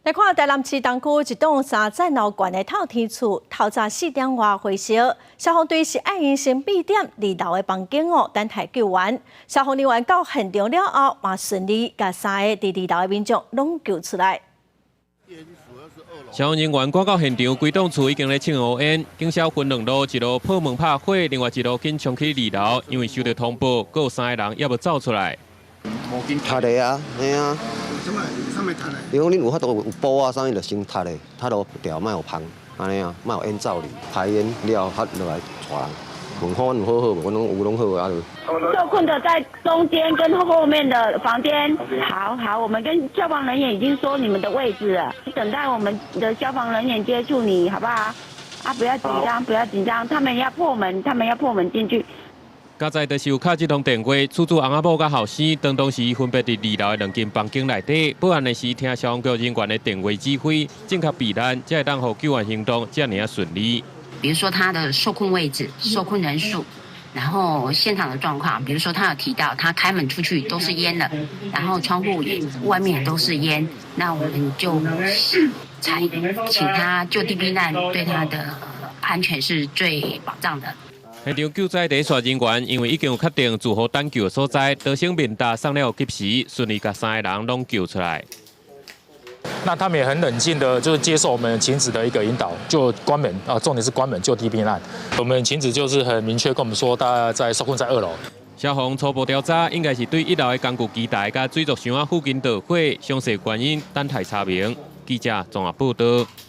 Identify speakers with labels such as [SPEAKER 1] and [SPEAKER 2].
[SPEAKER 1] 來看台南市東區一棟三層樓懸的透天厝，透早4點外火燒，消防隊是愛用先閉點二樓的房間哦，等待救援。消防人員到現場了後，嘛順利共三个佇二樓的民眾攏救出來。
[SPEAKER 2] 消防人員趕到現場，規棟厝已經咧衝烏煙，警消分兩路，一路破門拍火，另外一路緊衝去二樓，因為收到通報，閣有三個人猶無走出來。
[SPEAKER 3] 踢的啊，嘿啊。伊講恁有法度有布啊，啥物就先踢的，踢落掉，莫予芳，按呢啊，莫予煙走去，排煙了後才落來帶人。問看阮有好好無？阮攏有攏好啊。
[SPEAKER 4] 受困的在中間跟後面的房間。好好，我們跟消防人員已經說你們的位置了，等待我們的消防人員接觸你，好不好？啊，不要緊張，不要緊張，他們要破門，他們要破門進去。
[SPEAKER 2] 佳哉就是有敲這通電話，厝主翁仔某佮後生，當當時分別佇二樓的兩間房間內底，報案的時聽消防局人員的電話指揮，正確避難，才會當予救援行動遮爾仔順利。
[SPEAKER 5] 比如說他的受困位置、受困人數，然後現場的狀況，比如說他有提到他開門出去都是煙的，然後窗戶也外面也都是煙，那我們就才請他就地避難，對他的安全是最保障的。
[SPEAKER 2] 現場救災第一線人員因為已經有確定住戶等救的所在，逃生面罩送了及時，順利共三个人攏救出來。
[SPEAKER 6] 那他們也很冷靜的，就是接受我們情指的一個引導，就關門啊，重點是關門就地避難。我們情指就是很明確跟我們說，大家在受困在二樓。
[SPEAKER 2] 消防初步調查，應該是對一樓的工具機台佮水族箱仔附近著火，詳細原因等待查明。記者綜合報道。